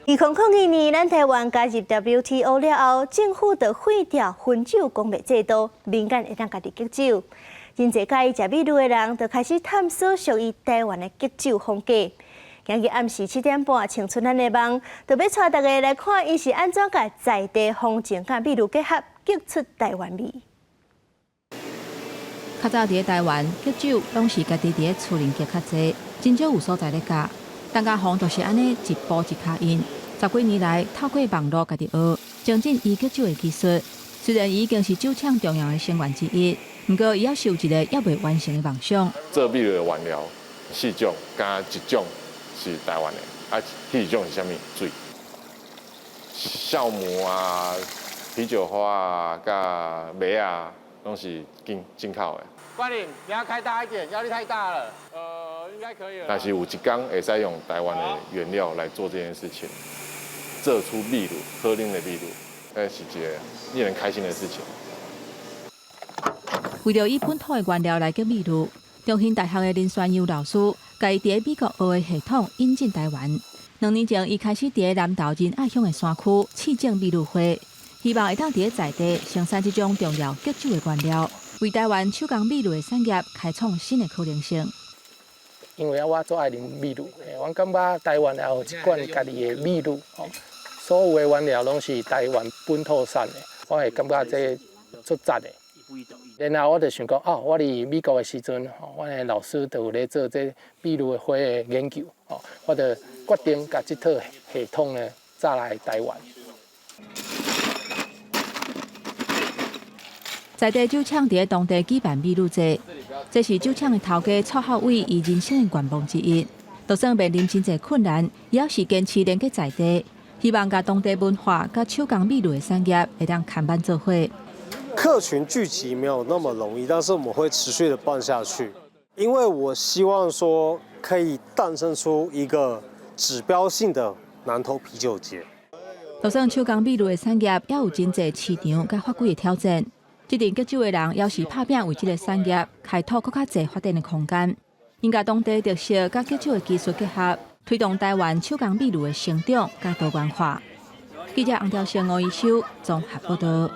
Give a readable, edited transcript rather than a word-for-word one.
2002年，咱台灣加入 WTO 了後，政府就廢掉分酒公賣制度，民間會當家己結酒。真濟佮意食美祿的人，就開始探索屬於台灣的結酒風格。今日暗時7點半，青春咱的夢，就欲帶大家來看，𪜶是按怎共在地風情佮美祿結合，結出台灣味。較早佇咧台灣結酒，攏是家己佇咧厝裡結較濟，真少有所在咧教。陳家鴻就是按呢一步一跤印，十幾年來透過網路家己學，精進伊結酒的技術。雖然伊已經是酒廠重要的成員之一，毋過伊猶是有一个猶未完成的夢想。做美祿的原料四種，加一種是台灣的，啊，彼一種是啥物？水、酵母啊、啤酒花啊、佮麥啊，攏是進口的。冠霖，你要開大一點，壓力太大了。應該可以了。但是有一天會使用台灣的原料來做這件事情，做出美祿好啉的美祿，那是一個令人開心的事情。為著以本土的原料來結美祿，中興大學的林宣佑老師，共伊佇咧美國學的系統引進台灣。2年前，伊開始佇咧南投仁愛鄉的山區試種美祿花，希望會當佇咧在地生產這種重要結酒的原料，為台灣手工美祿的產業開創新的可能性。因為我足愛啉美祿，我感覺台灣也有一款家己的美祿，所有的原料攏是台灣本土產的，我會感覺這足讚的。然後我就想講，哦，我佇美國的時陣，阮的老師就有咧做這美祿的花的研究，我就決定共這套系統呢，載來台灣。在地酒廠佇咧當地舉辦美祿節，這是酒廠的頭家蔡孝偉伊人生的願望之一。就算面臨真濟困難，伊猶是堅持連結在地，希望共當地文化佮手工美祿的產業會當牽挽做伙。客群聚集沒有那麼容易，但是我們會持續的辦下去，因為我希望說可以誕生出一個指標性的南投啤酒節。就算手工美祿的產業，也有真濟市場佮法規的挑戰。這陣結酒的人，猶是拍拚為這个產業開拓閣較濟發展的空間。𪜶共當地特色佮結酒的技術結合，推動台灣手工美祿的成長佮多元化。記者洪兆勝、吳一修綜合報道。